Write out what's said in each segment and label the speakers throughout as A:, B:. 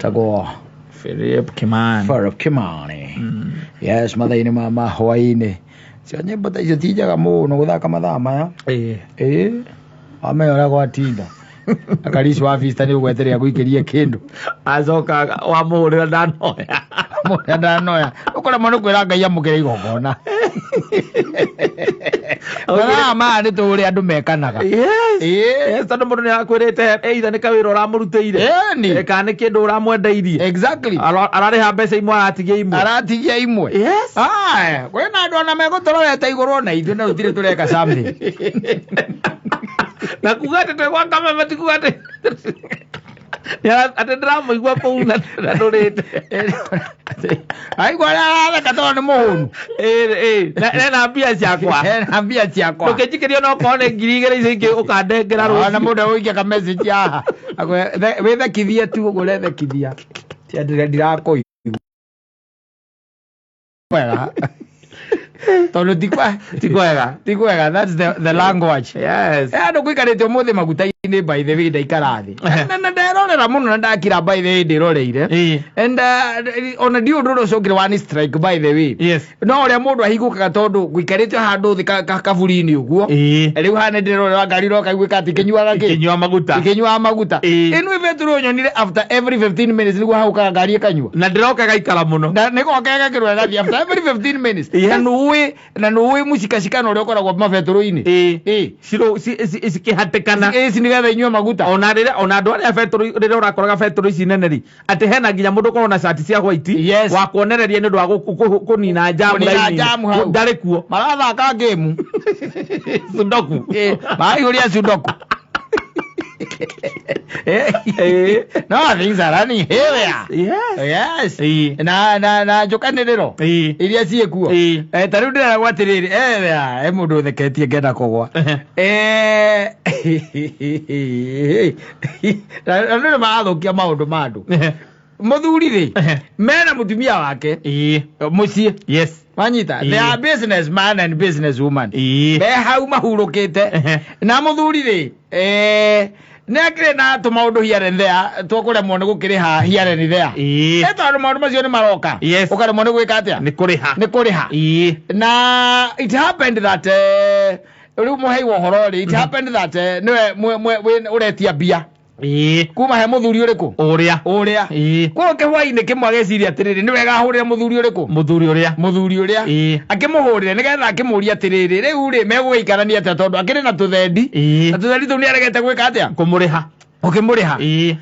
A: Etagwo
B: Philip Kimani.
A: Philip Kimani. Yes, mathaa-inĩ ma hwaĩ-inĩ. Cio nyĩmbo ta icio ti njega mũno gũthaka mathaa maya.
B: Ĩĩ.
A: Ĩĩ. Wamenya ũrĩa gwatinda. Akarici wa vista nĩ ũgweterera gũikĩrie kĩndũ.
B: Acoka wamũhũrĩra ndanoya.
A: Mũrĩa ndanoya. Ũkũremwo nĩ kwĩra Ngai amũkĩre igongona. Mathaa maya nĩ tũĩ ũrĩa andũ mekanaga.
B: Yes.
A: Ĩĩ.
B: Yes, tondũ mũndũ nĩ akwĩrĩte either nĩ kawĩra ũramũrutĩire.
A: Ĩni.
B: Kana nĩ kĩndũ ũramwendeirie.
A: Exactly.
B: Ararĩha mbeca imwe aratigia imwe.
A: Aratigia imwe.
B: Yes.
A: Aya, kwĩna andũ ona megũtũrorete igũrũ ona ithuĩ na tũtirĩ tũreka something.
B: Na kuga atĩ twĩ gwa kameme ti kuga atĩ atĩ ndĩramũigua kũu na ndũrĩte.
A: Aigua arĩa aratheka tondũ nĩ mũhũnu.
B: Ĩĩ, ĩĩ, ena mbia ciakwa.
A: Ena mbia ciakwa.
B: Ndũkĩnjikĩrie no korwo nĩ 2000 icio ingĩ ũkandengera
A: Ona
B: rũciũ.
A: mũndũ agũikia ka message haha. Wĩthekithie tu ũguo ũrethekithia. Tia ndirakũigua. Wega. Tondũ ti kwa
B: Ti kwega.
A: ti kwega. That's the language.
B: Yes.
A: Andũ gũikarĩte ũmũthĩ maguta-inĩ by the way ndaikara thĩ. Na nderorera mũno na ndakira by the way ndĩroreire.
B: Ĩĩ.
A: And ona ndiũ ũndũ ũrĩa ũcokire wani strike by the way.
B: Yes.
A: No ũrĩa mũndũ ahingũkaga tondũ gũikarĩte handũ thĩ kaburi-inĩ ũguo.
B: Ĩĩ.
A: Rĩu haha nĩ ndĩrorera ngari iroka iguĩka atĩ ikĩnyuaga kĩ?
B: Ikĩnyua maguta.
A: Ikĩnyuaga maguta.
B: Ĩĩ.
A: Ĩno ĩbetũrũ nyonire after every 15 minutes nĩguo haukaga ngari ĩkanyua.
B: Na ndĩroka ĩgaikara mũno.
A: Na nĩgoka ĩgakĩrwo ĩgathiĩ after every 15 minutes.
B: Yes.
A: Na nũĩ na nũĩ mũcikacikano ũrĩa ũkoragwo mabetũrũ-inĩ.
B: Ĩĩ.
A: Ĩĩ.
B: Cikĩhatĩkana.
A: Ĩĩ ici nĩgetha inyue maguta.
B: Ona rĩrĩa ona andũ arĩa betũrũ rĩrĩa ũrakoraga betũrũ ici nene rĩ atĩ hena nginya mũndũ ũkoragwo na cati cia white
A: Yes.
B: wa kuonereria nĩ ũndũ wa kũnina njamu
A: Kũnina
B: raini-inĩ.
A: njamu hau.
B: Ndarĩ kuo.
A: Marathaka game.
B: Sudoku.
A: Ĩĩ, maraihũria sudoku.
B: Ĩĩ.
A: No, things are running here.
B: Yes.
A: Yes.
B: Ĩĩ.
A: Na njũkanĩrĩro
B: Ĩĩ.
A: iria ciĩkuo.
B: Ĩĩ.
A: Ta rĩu ndĩreragwo atĩrĩrĩ, he mũndũ ũtheketie ngenda kũgwa. Na andũ nĩ marathũkia maũndũ ma andũ. Mũthuri rĩ, mena mũtumia wake
B: Ĩĩ.
A: mũciĩ.
B: Yes.
A: Wanyita? They
B: Ĩĩ.
A: are business man and business woman.
B: Ĩĩ.
A: Me hau mahurũkĩte. Na mũthuri rĩ, nĩ akĩrĩ na tũmaũndũ here and there twakũremwo nĩ gũkĩrĩha here and there.
B: Ĩĩ.
A: Tondũ maũndũ macio nĩ maroka.
B: Yes.
A: Ũkaremwo nĩ gwĩka atĩa?
B: Nĩ kũrĩha.
A: Nĩ kũrĩha.
B: Ĩĩ.
A: Na it happened that rĩu mũhei wa ũhoro rĩ, it happened that nĩwe ũretia mbia
B: Ĩĩ.
A: kuma he mũthuri ũrĩkũ?
B: Ũrĩa.
A: Ũrĩa.
B: Ĩĩ.
A: Koguo kĩhwainĩ kĩmwe ageciria atĩrĩrĩ, nĩ wega ahũrĩre mũthuri ũrĩkũ?
B: Mũthuri ũrĩa.
A: Mũthuri ũrĩa.
B: Ĩĩ.
A: Akĩmũhũrĩre nĩgetha akĩmũrie atĩrĩrĩ, rĩu rĩ megũgĩikarania atĩa tondũ akĩrĩ na tũthendi.
B: Ĩĩ.
A: Na tũthendi tũu nĩ aregete gwĩka atĩa?
B: Kũmũrĩha.
A: Ũkĩmũrĩha.
B: Ĩĩ.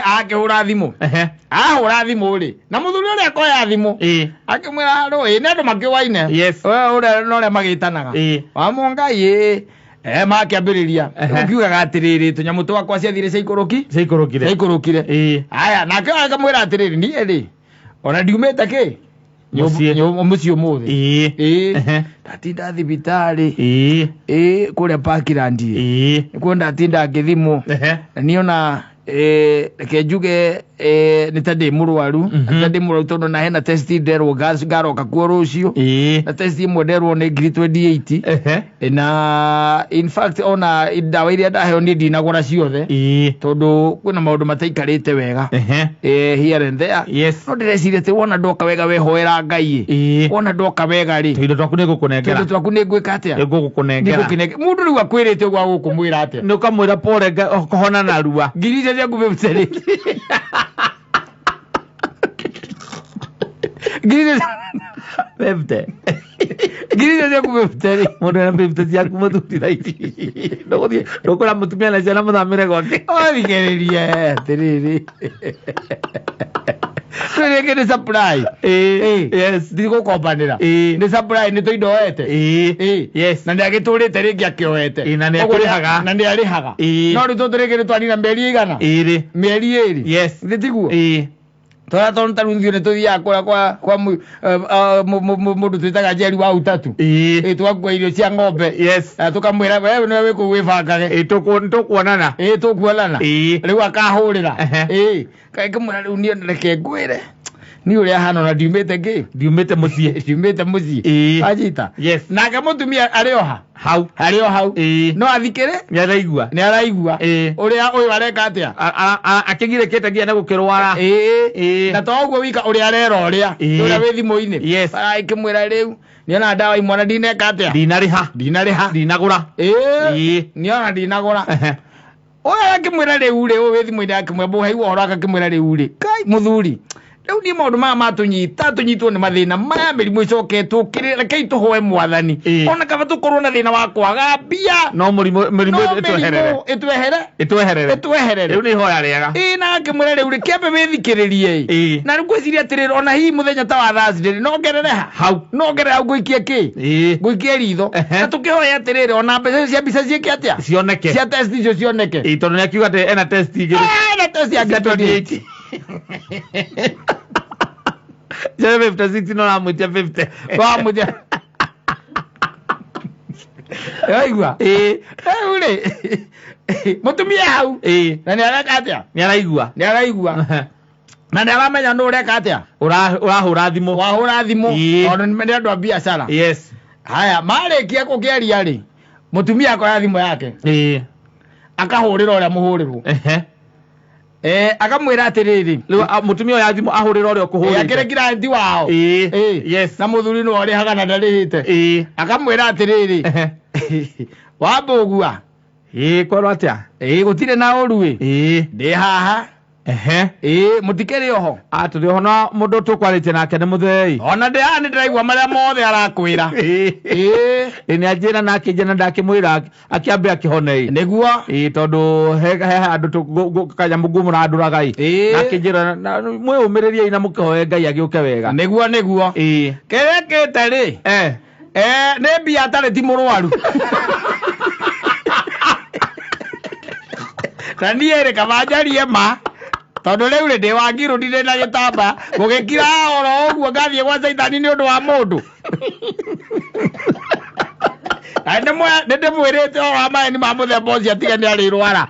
A: Akĩhũra thimũ.
B: Ehe.
A: Ahũra thimũ rĩ, na mũthuri ũrĩa akoya thimũ.
B: Ĩĩ.
A: Akĩmwĩra rũ, ĩ nĩ andũ makĩũaine.
B: Yes.
A: We ũrĩa na ũrĩa magĩtanaga.
B: Ĩĩ.
A: Wamũngai ĩ. Makĩambĩrĩria.
B: Ehe.
A: Ũkiugaga atĩrĩrĩ, tũnyamũ twakwa ciathire ciaikũrũki?
B: Ciaikũrũkire.
A: Ciaikũrũkire.
B: Ĩĩ.
A: Aya, nake akamwĩra atĩrĩrĩ, niĩ rĩ, ona ndiumĩte kĩ?
B: Mũciĩ.
A: Mũciĩ ũmũthĩ.
B: Ĩĩ.
A: Ĩĩ.
B: Ehe.
A: Ndatinda thibitarĩ.
B: Ĩĩ.
A: Ĩĩ, kũrĩa Parkland.
B: Ĩĩ.
A: Nĩkuo ndatinda ngĩthimwo.
B: Ehe.
A: Na niĩ ona reke njuge nĩ ta ndĩ mũrwaru. Nĩ ta ndĩ mũrwaru tondũ na hena test nderwo ngaroka kuo rũciũ.
B: Ĩĩ.
A: Na test ĩmwe nderwo nĩ ngiri 28.
B: Ehe.
A: Na in fact ona ndawa iria ndaheo niĩ ndinagũra ciothe.
B: Ĩĩ.
A: Tondũ kwĩna maũndũ mataikarĩte wega.
B: Ehe.
A: Here and there.
B: Yes.
A: No ndĩreciria atĩ wona ndoka wega wehoera Ngai ĩ.
B: Ĩĩ.
A: Wona ndoka wega rĩ.
B: Tũindo twaku nĩ ngũkũnengera.
A: Tũindo twaku nĩ ngwĩka atĩa?
B: Nĩ ngũgũkũnengera.
A: Nĩngũkĩnengera. Mũndũ rĩu akwĩrĩte ũguo agũkũmwĩra atĩa?
B: Nĩ ũkamwĩra pole kũhona narua.
A: Ngiri icio ciaku fifty rĩ. Ngiri icio
B: Fifty.
A: Ngiri icio ciaku fifty rĩ.
B: Mũndũ ena fifty ciaku mũthuri thaa ici. Ndũgũthiĩ, ndũkwĩra mũtumia na ciana mũthamĩre gwake.
A: Ũthikĩrĩrie atĩrĩrĩ. Rĩngĩ nĩ supply.
B: Ĩĩ. Yes.
A: Ndigũkombanĩra.
B: Ĩĩ.
A: Nĩ supply nĩ tũindo oete.
B: Ĩĩ.
A: Ĩĩ.
B: Yes.
A: Na nĩ agĩtũrĩte rĩngĩ akĩoete.
B: Ĩĩ, na nĩ
A: Ũguo
B: akĩrĩhaga.
A: Na nĩ arĩhaga.
B: Ĩĩ.
A: No rĩu tũtũ rĩngĩ nĩ twanina mĩeri ĩigana?
B: Ĩrĩ.
A: Mĩeri ĩrĩ.
B: Yes.
A: Nĩ tiguo?
B: Ĩĩ.
A: Tũrĩa tondũ ta rĩu ithuĩ nĩ tũthiaga kũrĩa kwa mũndũ twĩtaga Njeri wa Utatu.
B: Ĩĩ.
A: Ĩĩ, tũgakua irio cia ng'ombe.
B: Yes.
A: Na tũkamwĩra we nĩwe wĩ kũu wĩbangage.
B: Ĩĩ, tũkuonana.
A: Ĩĩ, tũkuonana.
B: Ĩĩ.
A: Rĩu akahũrĩra.
B: Ehe.
A: Ĩĩ. Kaĩ ngĩmwĩra rĩu niĩ reke ngwĩre. Niĩ ũrĩa hana ona ndiumĩte ngĩ
B: Ndiumĩte mũciĩ.
A: Ndiumĩte mũciĩ.
B: Ĩĩ.
A: Wanyita?
B: Yes.
A: Nake mũtumia arĩ oha
B: Hau.
A: Arĩ o hau.
B: Ĩĩ.
A: No athikĩrĩ.
B: Nĩ araigua.
A: Nĩ araigua.
B: Ĩĩ.
A: Ũrĩa ũyũ areka atĩa.
B: Akĩgirĩkĩte nginya nĩ gũkĩrwara.
A: Ĩĩ.
B: Ĩĩ.
A: Na to ũguo wika, ũrĩa arera ũrĩa
B: Ĩĩ.
A: ũrĩa wĩ thimũ-inĩ.
B: Yes.
A: Akĩmwĩra rĩu nĩona ndawa imwana ndineka atĩa.
B: Ndinarĩha.
A: Ndinarĩha.
B: Ndinagũra.
A: Ĩĩ.
B: Ĩĩ.
A: Nĩona ndinagũra.
B: Ehe.
A: Ũyũ akĩmwĩra rĩu rĩ, ũyũ wĩ thimũ-inĩ akĩmwĩra mũhei ũhoro, akakĩmwĩra rĩu rĩ, kai mũthuri, rĩu niĩ maũndũ maya matũnyita, tũnyitwo nĩ mathĩna maya, mĩrimũ ĩcoketwo kĩrĩ, rekei tũhoe mwathani.
B: Ĩĩ.
A: Ona kaba tũkorwo na thĩna wa kwaga mbia,
B: No mũrimũ mĩrimũ
A: no
B: ĩtweherere.
A: mĩrimũ ĩtwehere.
B: Ĩtweherere.
A: Ĩtweherere.
B: Rĩu nĩ ihoya rĩega.
A: Ĩĩ, na akĩmwĩra rĩu rĩ, kĩambe wĩthikĩrĩrie.
B: Ĩĩ.
A: Na rĩu ngwĩciria atĩrĩrĩ, ona hihi mũthenya ta wa Thursday no ngerere ha
B: Hau.
A: no ngerere hau ngũikie kĩ,
B: Ĩĩ.
A: ngũikie ritho.
B: Ehe.
A: Na tũkĩhoya atĩrĩrĩ, ona mbeca icio cia mbica ciĩke atĩa,
B: Cioneke.
A: Cia test icio cioneke.
B: Ĩĩ, tondũ nĩ akiuga atĩ ena test igĩrĩ.
A: Ah, na test ya
B: Cia
A: 28.
B: 28. Cia 56 no ramwĩtia 50.
A: Wamwĩtia. Waigua?
B: Ĩĩ.
A: Rĩu rĩ, mũtumia hau.
B: Ĩĩ.
A: Na nĩ areka atĩa?
B: Nĩ araigua.
A: Nĩ araigua. Na nĩ aramenya nũ ũreka atĩa?
B: Ũrahũra thimũ.
A: Wahũra thimũ.
B: Ĩĩ.
A: Tondũ nĩ andũ a biacara.
B: Yes.
A: Haya, marĩkia gũkĩaria rĩ, mũtumia akoya thimũ yake.
B: Ĩĩ.
A: Akahũrĩra ũrĩa mũhũrĩrwo.
B: Ehe.
A: Akamwĩra atĩrĩrĩ,
B: Rĩu mũtumia ũyũ thimũ ahũrĩra ũrĩa ũkũhũrĩte.
A: Akĩrĩ client wao.
B: Ĩĩ.
A: Ĩĩ.
B: Yes.
A: Na mũthuri nĩwe ũrĩhaga na ndarĩhĩte.
B: Ĩĩ.
A: Akamwĩra atĩrĩrĩ,
B: Ehe.
A: wambũgua.
B: Ĩĩ, kwerwo atĩa?
A: Ĩĩ, gũtirĩ na ũru ĩ.
B: Ĩĩ.
A: Ndĩ haha.
B: Ehe.
A: Ĩĩ, mũtikĩrĩ oho.
B: Ah, tũrĩ oho na mũndũ tũkwarĩtie nake nĩ mũthei.
A: Ona ndĩ haha nĩ ndĩraigua marĩa mothe arakwĩra.
B: Ĩĩ.
A: Ĩĩ.
B: Ĩĩ, nĩ anjĩra na akĩnjĩra na ndakĩmwĩra akĩambe akĩhone ĩ.
A: Nĩguo.
B: Ĩĩ, tondũ he handũ kanyamũ ngũmũrandũraga ĩ.
A: Ĩĩ.
B: Na akĩnjĩra mwĩyũmĩrĩriei na mũkĩhoe Ngai agĩũke wega.
A: Nĩguo nĩguo.
B: Ĩĩ.
A: Kĩrĩa kĩte rĩ,
B: Eh.
A: Nĩ mbia atarĩ, ti mũrwaru. Na niĩ rĩ, kaba njarie ma, tondũ rĩu rĩ, ndĩ wa ngirũ, ndirĩ na gĩtamba gũgĩkira oro ũguo ngathiĩ gwa caitani nĩ ũndũ wa mũndũ. Na nĩ ndĩmwĩrĩte ũhoro wa maheni ma mũthemba ũcio atige, nĩ arĩrwara.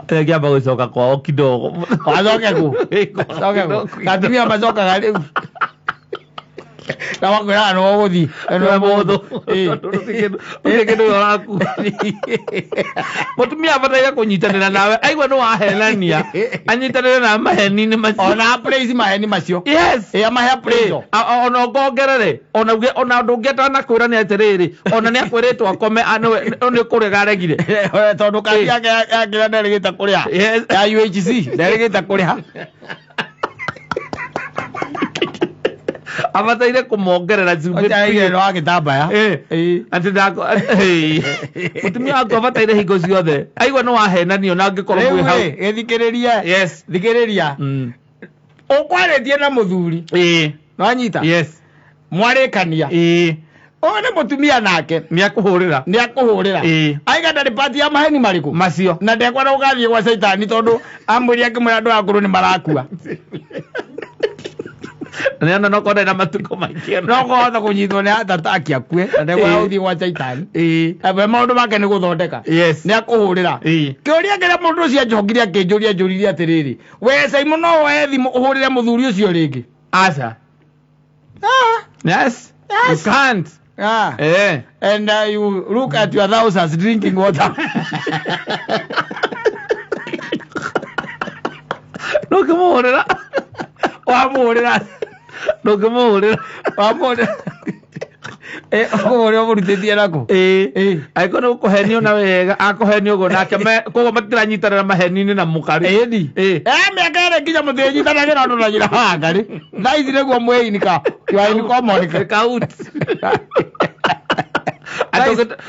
B: Ngĩamba gũcoka kwao kidogo.
A: Wacoke ku? Coke ku? Atumia macokaga rĩu na makwĩraga nĩ ũgũthiĩ
B: Nĩwe mũthũ.
A: Ĩĩ.
B: Gũtirĩ kĩndũ ũraku. Mũtumia abataire kũnyitanĩra nawe aigua nĩ wahenania, anyitanĩre na maheni-inĩ macio.
A: Ona praise maheni macio.
B: Yes.
A: Ĩ, amahe praise.
B: Ona ũngongerere, ona uge ona ũndũ ũngĩ atanakwĩra nĩ atĩrĩrĩ, ona nĩ akwĩrĩtwo akome, nĩ kũrega aregire.
A: Tondũ kandi yake yakĩra nderĩgĩte kũrĩha.
B: Yes.
A: Ya UHC nderĩgĩte kũrĩha.
B: Abataire kũmongerera cumbĩ.
A: Ũcaigire nĩ wa gĩtambaya.
B: Ĩ.
A: Ĩ.
B: Atĩ mũtumia waku abataire hingo ciothe aigua nĩ wahenanio na angĩkorwo
A: Rĩu
B: mwĩ hau.
A: rĩ, gĩthikĩrĩrie.
B: Yes.
A: Thikĩrĩria. Ũkwarĩtie na mũthuri.
B: Ĩĩ.
A: Nĩwanyita?
B: Yes.
A: Mwarĩkania.
B: Ĩĩ.
A: Ũyũ nĩ mũtumia nake.
B: Nĩ akũhũrĩra.
A: Nĩ akũhũrĩra.
B: Ĩĩ.
A: Aiga ndarĩ pati ya maheni marĩkũ
B: macio.
A: Na ndekwenda gũgathiĩ gwa caitani, tondũ amwĩrie akĩmwĩra andũ akũrũ nĩ marakua.
B: Nĩona no korwo na matukũ maingĩ.
A: No kũhota kũnyitwo nĩ atataki akue, na ndekwenda
B: Ĩĩ.
A: gũthiĩ gwa caitani.
B: Ĩĩ.
A: We maũndũ make nĩ gũthondeka.
B: Yes.
A: Nĩ akũhũrĩra.
B: Ĩĩ.
A: Kĩũria kĩrĩa mũndũ ũcio anjokire akĩnjũria, njũririe atĩrĩrĩ, we Simon, no woe thimũ ũhũrĩre mũthuri ũcio rĩngĩ?
B: Aca.
A: Ah.
B: Yes.
A: Yes.
B: You can't.
A: Ah.
B: Eh.
A: And you look at your thousands drinking water.
B: Ndũngĩmũhũrĩra.
A: Wamũhũrĩra.
B: Ndũngĩmũhũrĩra.
A: Wamũhũrĩra. Ũkũhũrĩra ũmũrutĩtie nakũ?
B: Ĩĩ.
A: Ĩĩ.
B: Angĩkorwo nĩ gũkũhenio na wega akũhenio ũguo nake koguo matiranyitanĩra maheni-inĩ na mũkarĩ.
A: Ĩni.
B: Ĩĩ.
A: Mĩaka ĩrĩ nginya mũtĩnyitanagĩra ũndũ na nyina wa ngarĩ. Thaa ici nĩguo mwĩ you are in common.
B: Kaut.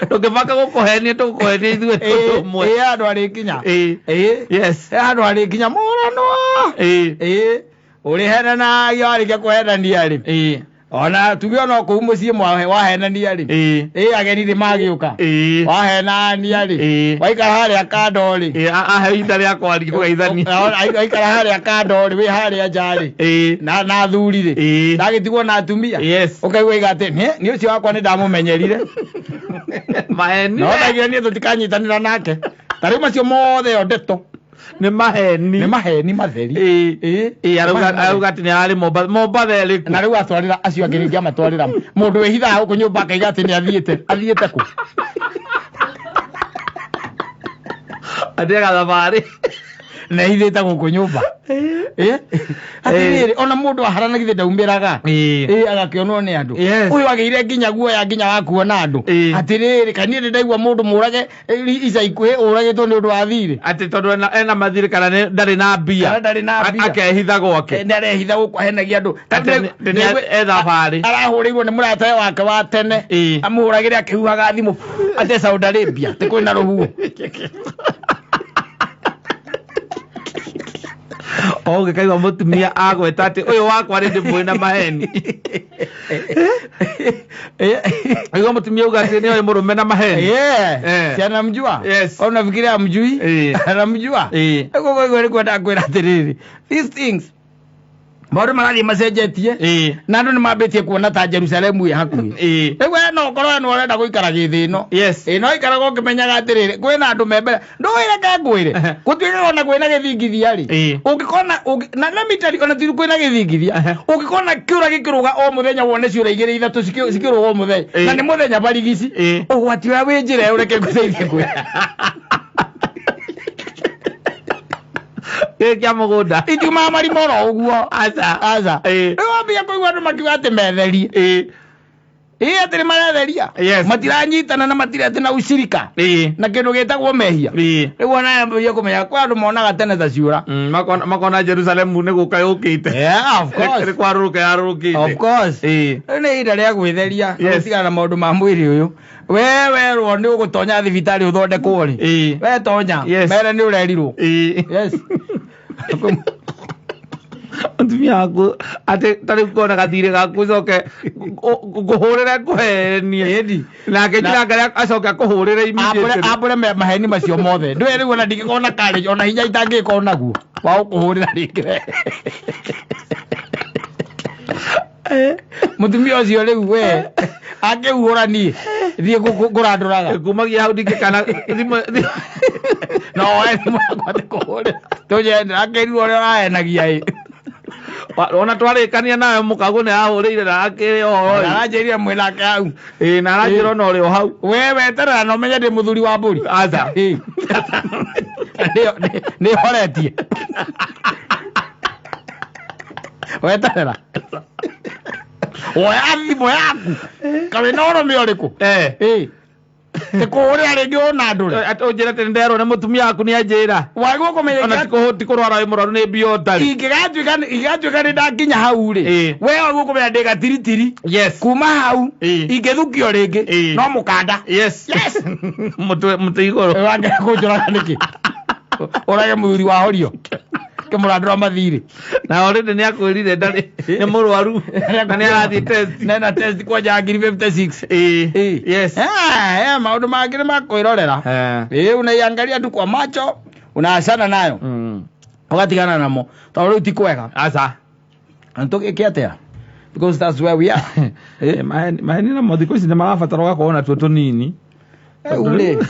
B: Ndũngĩbanga gũkũhenia, tũgũkũhenia ithuĩ ũndũ ũmwe.
A: Ĩĩ, handũ arĩkinya.
B: Ĩĩ.
A: Ĩĩ.
B: Yes.
A: Handũ arĩkinya mũranwa.
B: Ĩĩ.
A: Ĩĩ, ũrĩhenanagia, warĩkia kũhenania rĩ,
B: Ĩĩ.
A: ona tuge ona kũu mũciĩ wahenania rĩ,
B: Ĩĩ.
A: ĩĩ, ageni rĩ magĩũka,
B: Ĩĩ.
A: wahenania rĩ,
B: Ĩĩ.
A: waikara harĩa kando rĩ,
B: Ĩĩ, ahe ihinda rĩa kwaria kũgeithania.
A: Waikara harĩa kando rĩ, wĩ harĩa nja rĩ,
B: Ĩĩ.
A: na athuri rĩ,
B: Ĩĩ.
A: ndagĩtigwo na atumia,
B: Yes.
A: ũkaigua iga atĩ nĩ ũcio wakwa nĩ ndamũmenyerire.
B: Maheni.
A: No ndaigire niĩ tũtikanyitanĩra nake, ta rĩu macio mothe yo ndeto.
B: Nĩ maheni.
A: Nĩ maheni matheri.
B: Ĩĩ.
A: Ĩĩ.
B: Ĩĩ, arauga atĩ nĩ ararĩ Mombatha. Mombatha ĩrĩkũ?
A: Na rĩu atwarĩra acio angĩ rĩngĩ amatwarĩra mũndũ wĩhithaga gũkũ nyũmba akaiga atĩ nĩ athiĩte kũ.
B: Athiaga thabarĩ.
A: Na ehithĩte gũkũ nyũmba. Ĩĩ. Atĩrĩrĩ, ona mũndũ aharana githĩ ndaumĩraga.
B: Ĩĩ.
A: Ĩĩ, agakĩonwo nĩ andũ.
B: Yes.
A: Ũyũ agĩire nginya guoya nginya wa kuona andũ.
B: Ĩĩ.
A: Atĩrĩrĩ, kaĩ niĩ nĩ ndaigua mũndũ mũrage ica ikuhĩ ũragĩtwo nĩ ũndũ wa thirĩ.
B: Atĩ tondũ ena mathirĩ kana ndarĩ na mbia.
A: Kana ndarĩ na mbia.
B: Akehitha gwake.
A: Nĩ arehitha gũkũ ahenagia andũ.
B: Atĩ nĩ e thabarĩ.
A: Arahũrĩirwo nĩ mũratawe wake wa tene.
B: Ĩĩ.
A: Amũhũragĩre akĩhuhaga thimũ atĩ Saudi Arabia atĩ kwĩna rũhuho.
B: O ũngĩkaigua mũtumia agweta atĩ ũyũ wakwa rĩ ndĩmũĩ na maheni. Aigua mũtumia auga atĩ nĩoĩ mũrũme na maheni.
A: Yeah.
B: Eh.
A: Si anamjua?
B: Yes.
A: Au unafikiria amjui?
B: Eh.
A: Anamjua?
B: Eh.
A: Koguo igua nĩ kwenda kwĩra atĩrĩrĩ. These things maũndũ marathiĩ macenjetie
B: Ĩĩ.
A: na andũ nĩ mambĩtie kuona ta Jerusalemu ĩ hakuhĩ.
B: Ĩĩ.
A: Rĩu we no ũkorwo we nĩ ũrenda gũikara gĩthĩ ĩno.
B: Yes.
A: Ĩ no ikaraga ũkĩmenyaga atĩrĩrĩ kwĩna andũ me mbere ndũĩ reke ngwĩre gũtuĩkaga ona kwĩna gĩthingithia rĩ
B: Ĩĩ.
A: ũngĩkona na let me tell you ona ti kwĩna gĩthingithia ũngĩkona kĩũra gĩkĩrũga o mũthenya wone ciũra igĩrĩ ithatũ cikĩrũga o mũthenya
B: Ĩĩ.
A: na nĩ mũthenya barigici
B: Ĩĩ.
A: ũgwati ũrĩa wĩ njĩra ĩyo reke ngũteithie kwĩra
B: Gĩkĩ kĩa mũgũnda.
A: itiumaga marima oro ũguo.
B: Aca.
A: Aca.
B: Ĩĩ.
A: Rĩu wambia kũigua andũ makiuga atĩ metherie.
B: Ĩĩ.
A: Ĩĩ atĩ nĩ maretheria.
B: Yes.
A: Matiranyitana na matirĩ atĩ na ucirika
B: Ĩĩ.
A: na kĩndũ gĩtagwo mehia.
B: Ĩĩ.
A: Rĩu ona yambĩrĩria kũmenya kwĩ andũ monaga tene ta ciũra.
B: Makona Jerusalemu nĩ gũka yũkĩte.
A: Yeah, of course.
B: Nĩ kwarũrũka yarũrũkĩte.
A: Of course.
B: Ĩĩ.
A: Rĩu nĩ ihinda rĩa gwĩtheria na
B: Yes.
A: gũtigana na maũndũ ma mwĩrĩ ũyũ. We werwo nĩ ũgũtonya thibitarĩ ũthondekwo rĩ.
B: Ĩĩ.
A: We tonya.
B: Yes.
A: Mere nĩ ũrerirwo.
B: Ĩĩ.
A: Yes.
B: Mũtumia waku atĩ ta rĩu kuona gathirĩ gaku ũcoke ngũhũrĩre ngũhenie.
A: Ĩni.
B: Nake
A: Na-
B: njiranga acoke akũhũrĩre immediately.
A: Ambũre maheni macio mothe. Ndũĩ rĩu ona ndingĩkorwo na courage ona hinya itangĩkorwo naguo wa gũkũhũrĩra rĩngĩ. Mũtumia ũcio rĩu we angĩhuhũra niĩ thiĩ ngũrandũraga.
B: Kumagia hau ndingĩkana thimũ
A: No oe thimũ yakwa ndĩkũhũrĩra. Tũnjende akĩrirwo ũrĩa ũrahenagia ĩ.
B: Ona twarĩkania nawe mũkaguo nĩ ahũrĩire na akĩrĩ oho.
A: Aranjĩrire mwĩnake hau.
B: Ĩĩ na aranjĩra ona ũrĩ o hau.
A: We weterera na ũmenye ndĩ mũthuri wa mbũri.
B: Aca.
A: Ĩ. Nĩ horetie. Weterera. Woya thimũ yaku. Kaĩ na ũrũme ũrĩkũ?
B: Eh.
A: Ĩ. Ndĩkũhũrĩra rĩngĩ ũna ndũre.
B: Atĩ ũnjĩre atĩ nĩnderwo nĩ mũtumia waku nĩ anjĩra.
A: Wagwo kũmenya
B: Ona ti kũrwara wĩ mũrwaru nĩ mbia ũtarĩ.
A: Ingĩgatuĩka nĩ ndakinya hau rĩ.
B: Ĩ.
A: We wagwo kũmenya ndĩ gatiritiri.
B: Yes.
A: Kuma hau
B: Ĩ.
A: ingĩthukio rĩngĩ
B: Ĩ.
A: no mũkanda.
B: Yes.
A: Yes.
B: Mũtwe mũtĩ igũrũ.
A: Wangĩra kũnjũraga nĩkĩ? Ũrage mũthuri wa horio. Kĩmũrandũra mathirĩ.
B: Na already nĩ akwĩrire ndarĩ nĩ mũrwaru na nĩ arathiĩ test.
A: Nena test kwanja ngiri 56.
B: Ĩ.
A: Ĩ.
B: Yes.
A: Maũndũ mangĩ nĩ ma kwĩrorera.
B: Eh.
A: Ĩ unaiangalia tu kwa macho unaachana nayo ũgatigana namo tondũ rĩu ti kwega.
B: Aca.
A: Na tũgĩke atĩa? Because that's where we are.
B: Eh, maheni namo thikũ ici nĩ marabatara ũgakorwo natuo tũnini.
A: Rĩu rĩ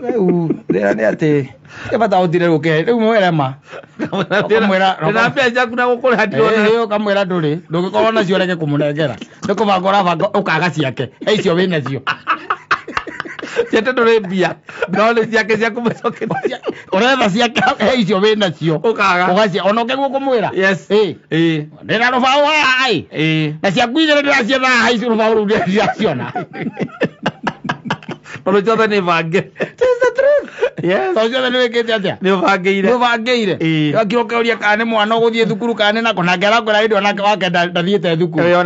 A: rĩu rĩra nĩ atĩ kĩbata ũtire gũkĩhe rĩu mwĩre ma. Ũkamwĩra-
B: Ndĩna mbia ciaku na gũkũrĩha ndirona.
A: Ĩ, ũkamwĩra ndũrĩ ndũngĩkorwo nacio ũrege kũmũnengera nĩ kũbanga ũrabanga ũkaga ciake he icio wĩ nacio.
B: Ciate ndũrĩ mbia no nĩ ciake cia kũmũcokeria.
A: Ũretha ciake he icio wĩ nacio
B: Ũkaga.
A: ũgacia ona ũkĩguo kũmwĩra.
B: Yes.
A: Ĩ.
B: Ĩ.
A: Ndĩna rũbaũ haha ĩ.
B: Ĩ.
A: Na ciaku igĩrĩ ndĩracietha haha icio rũbaũ rũu ndĩraciona.
B: Tondũ ciothe nĩ bange.
A: This is the truth.
B: Yes.
A: Tondũ ciothe nĩ wĩkĩte atĩa?
B: Nĩ ũbangĩire.
A: Nĩ ũbangĩire.
B: Ĩ.
A: Wakira ũkĩũria kana nĩ mwana ũgũthiĩ thukuru kana nĩ nako nake arakwĩra hĩndĩ onake wake ndathiĩte thukuru.
B: Ĩ,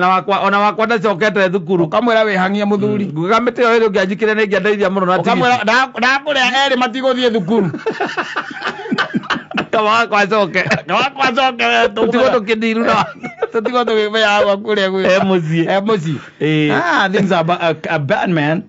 B: ona wakwa ndacokete thukuru.
A: Ũkamwĩra wĩhang'ie mũthuri.
B: Nguga mĩtĩ ĩyo ĩrĩ ũngĩanjikire nĩ ingĩandeithia mũno na
A: Ũkamwĩra ndakũrĩa erĩ matigũthiĩ thukuru.
B: Kama wakwa acoke.
A: Na wakwa acoke we
B: Tũtigwo tũkĩndiru na
A: tũtigwo tũgĩmenya gwa kũrĩa gwĩ.
B: E mũciĩ.
A: E mũciĩ.
B: Ĩ.
A: Ah, things are bad man.